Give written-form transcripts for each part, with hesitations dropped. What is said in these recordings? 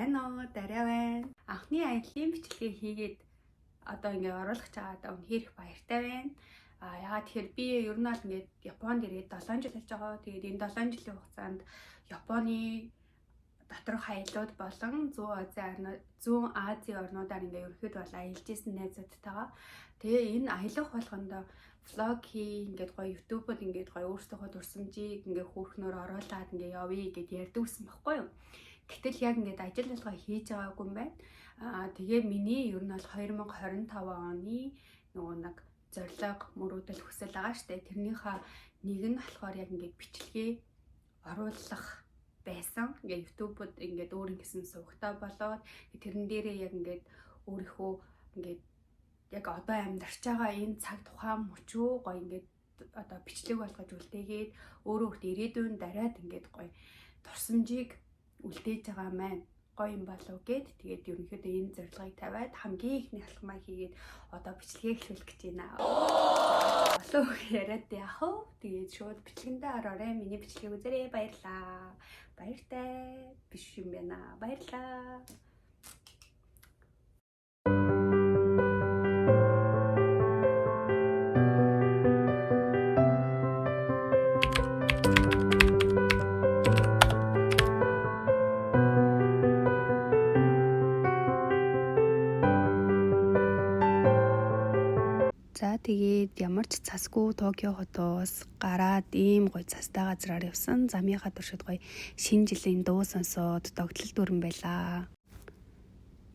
Сайн уу? Дараа байна. Анхны аяллаа бичлэгээ хийгээд одоо ингээ оруулах чагаадаа үнэхээр их баяртай байна. А яагаад тэгэхээр би ер нь бол ингээд Японд ирээд 7 жил болж байгаа. Тэгээд энэ 7 жилийн хугацаанд Японы доторх аяллууд болон зүүн Азийн орнуудаар ингээ ерөнхийдөө бол аялж исэн найзуудтайгаа. Тэгээ энэ аялах болгондоо влог хий, ингээд гоё YouTube-д ингээд гоё өөрсдийнхөө дурсамжийг ингээ хөөрхнөөр оруулаад ингээ явъя гэд ярьдаг байсан байхгүй юу? Гэтэл яг ингээд ажил болгоо хийж байгаагүй юм байна. Аа тэгээ миний ер нь бол 2025 оны нөгөө нэг зорилго, мөрөөдөл, хүсэл байгаа штэ. Тэрнийхээ нэг нь болохоор яг ингээд бичлэгээ оруулах байсан. Ингээд YouTube-д ингээд өөр ингэсэн сувгтай болоод тэрэн дээрээ яг ингээд өөрийнхөө ингээд яг одоо амьдарч байгаа энэ цаг тухайн мөчөө гоё ингээд одоо бичлэг болгож үлдээгээд өөрөө өөрт ирээдүйн дараад ингээд гоё дурсамжийг үлдээж байгаа маань гоё юм болов гэд тэгээд ерөнхийдөө энэ зорилгыг тавиад хамгийн ихний алхмаа хийгээд одоо бичлэгээ эхлүүлэх гэж байна. Олон үг яриад яах вэ? Тэгээд шууд бичлэгэндээ ороорой. Миний бичлэгийг үзээрэй. Баярлаа. Баяртай биш юм байна. Баярлаа. За тэгээд ямар ч цасгүй Токио хотоос гараад ийм гоё цастай газраар явсан. Замынхаа туршид гоё шинэ жилийн дуу сонсоод догтлол дүрэн байлаа.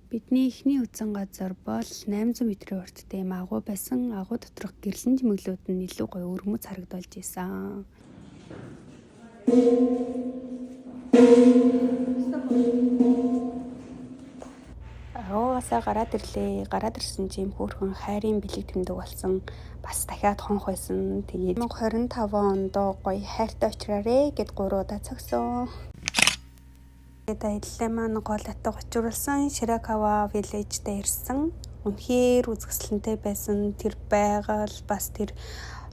Бидний эхний үзсэн газар бол 800 метрийн урттай юм агуу байсан. Агуу доторх гэрлэн жимэглүүд нь илүү гоё өрмөц харагдуулж исэн. Агуугаасаа гараад ирлээ. Гараад ирсэн чинь хөөрхөн хайрын бэлэг тэмдэг болсон. Бас дахиад хонх байсан. Тэгээд 2025 онд гоё хайртай очраарэ гэд 3 удаа цогсон. Тэгээд аяллаа маань гол атга учруулсан Shirakawa Village-д ирсэн. Үнэхээр үзэсгэлэнтэй байсан. Тэр байгаль бас тэр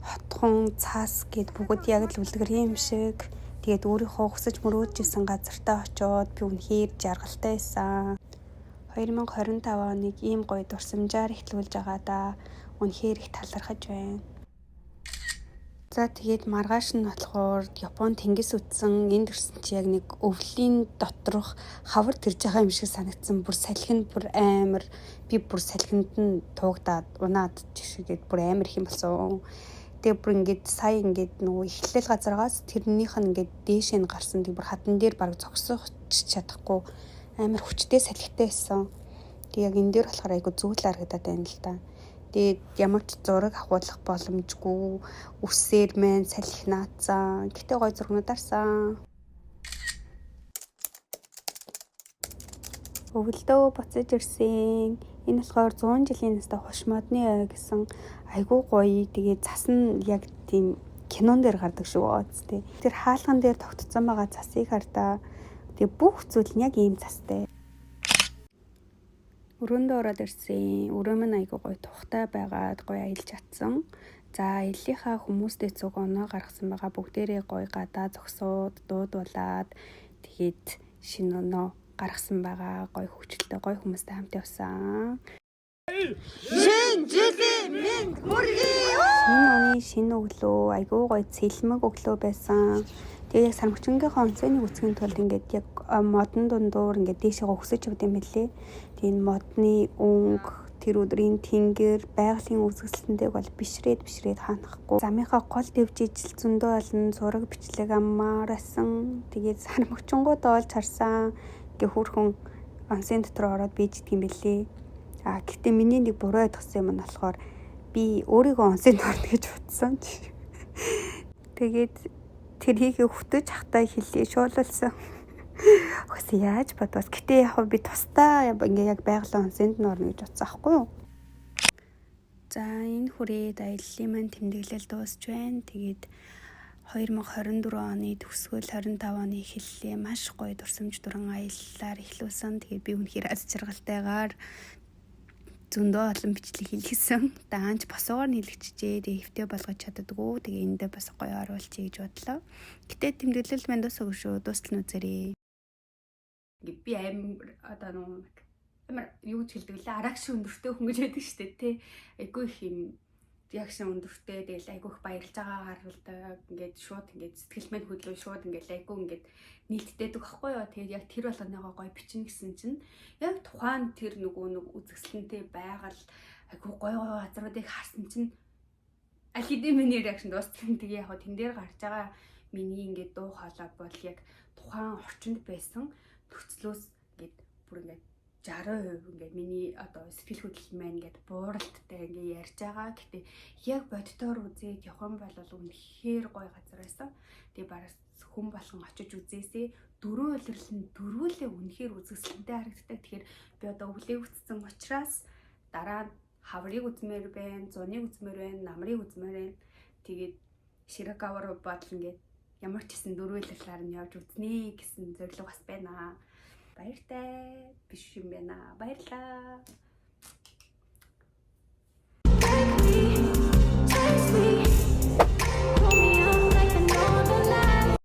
хотхон цас гэд бүгд яг л үлгэрийн юм шиг. Тэгээд өөрийнхөө хүсэж мөрөөдж исэн газартаа очиод би үнэхээр жаргалтай байсан. 2025 оныг ийм гоё дурсамжаар эхлүүлж байгаадаа үнэхээр их талархаж байна. За тэгээд маргааш нь болохоор Япон тэнгис үтсэн энд ирсэн чи яг нэг өвлийн доторх хавар тэрж байгаа юм шиг санагдсан. Бүр салхинд бүр амар би бүр салхинд нь туугдаад унаад чишгээд бүр амар их юм болсон. Тэгээ бүр ингээд сая ингээд нөгөө эхлэл газаргаас тэрнийх нь ингээд дээшээ нь гарсан. Тэг бүр хатан дээр бараг зогсох чадахгүй амар хүчтэй салхитай байсан. Тэг яг энэ дээр болохоор айгу зүйл харагдаад байна л да. Тэгээд ямар ч зураг авахулах боломжгүй үсээр мэн салхи наацсан. Гэтэ гой зургнууд арсан. Өвөлдөө буцаж ирсэн. Энэ болохоор 100 жилийн настай хуш модны ой гэсэн айгуу гоё. Тэгээд цас нь яг тийм кинон дээр гардаг шүү ооц тий. Тэр хаалган дээр тогтцсон байгаа цасыг хардаа. Тэгээ бүх зүйл нь яг ийм цастай. Өрөөндөө ороод ирсэн. Өрөө минь айгуу гоё тухтай байгаад гоё аялж чадсан. За аяллынхаа хүмүүстэй цуг оноо гаргасан байгаа. Бүгдээрээ гоё гадаа зогсоод дуудуулаад тэгээд шинэ оноо гаргасан байгаа. Гоё хөвчлөлтэй гоё хүмүүстэй хамт явсан. Шинэ жилийн мэнд хүргэе. Шинэ оны шинэ өглөө айгуу гоё цэлмэг өглөө байсан. Тэгээ яг сармагчингийнхаа онцгойныг үсгэхийн тулд ингээд яг модон дундуур ингээд дээшээ өсөж явд юм билээ. Тэгээ энэ модны өнгө, тэр өдрийн тэнгэр, байгалийн үзэсгэлэнтэйг бол бишрээд бишрээд хаанахгүй. Замынхаа гол дэвжижил зөндөө олон зураг бичлэг аммаарасан. Тэгээд сармагчингууд олж харсан. Ингээ хөөрхөн онцын дотор ороод бийждэг юм билээ. А гэхдээ миний нэг буруу ойлгосон юм нь болохоор би өөрийгөө онцын орно гэж бодсон. Тэгээд тэрийг хөтөж хахтаа хэлээ шуулуулсан. Үхс яаж бодвол гэтээ яг би тусдаа ингээ яг байгалийн онцөнд нь орно гэж бодсон аахгүй юу? За энэ хүрээд аяллаа маань тэмдэглэл дуусч байна. Тэгээд 2024 оны төгсгөл 25 оны эхэллээ маш гоё дурсамж дуран аяллаар эхлүүлсэн. Тэгээд би үнэхээр аз жаргалтайгаар зөндөө олон бичлэг хийлгэсэн. Даанч босоогоор нийлэгчжээ. Тэгээ хэвтэ болгож чаддаггүй. Тэгээ эндээ бас гоё оруулчих гэж бодлоо. Гэтэ тэмдэглэл мань дуусаагүй шүү. Дуустал нь үзээрэй. Ингээд би амар одоо нэг амар юу гэж хэлдэг лээ, reaction өндөртэй хүн гэж байдаг шүү дээ, тий. Айгүй их юм reaction өндөртэй, тэгэл айгүй их баярлж байгаа харуулдаг. Ингээд шууд ингээд сэтгэл минь хөдлөө, шууд ингээд айгүй ингээд нийлддэг байхгүй юу. Тэгээд яг тэр болгоныгоо гоё бичнэ гэсэн чинь яг тухайн тэр нөгөө нэг үзэсгэлэнтэй байгаль, айгүй гоё гоё газруудыг харсан чинь аль хэдийн миний reaction дууссан. Тэгээ яг тэн дээр гарч байгаа миний ингээд дуу хоолой бол яг тухайн орчинд байсан нөхцлөөс ингээд бүр ингээд 60% ингээд миний одоо сэтгэл хөдлөл маань ингээд бууралттай ингээд ярьж байгаа. Гэтэ яг боддоор үзээд явах юм бол үнэхээр гоё газар байсан. Тэгээ бараас хүн болгон очиж үзээсэй. Дөрвөн улирал нь дөрвөлээ үнэхээр үзэсгэлэнтэй харагддаг. Тэгэхээр би одоо өвлөө үтсэн учраас дараа нь хаврыг үзмээр байна, зуныг үзмээр байна, намрыг үзмээр байна. Тэгээд Ширакава руу бодол ингээд ямар ч гэсэн дөрвөн улирлаар нь явж үзнэ гэсэн зорилго бас байна. Баяртай биш юм байна. Баярлаа.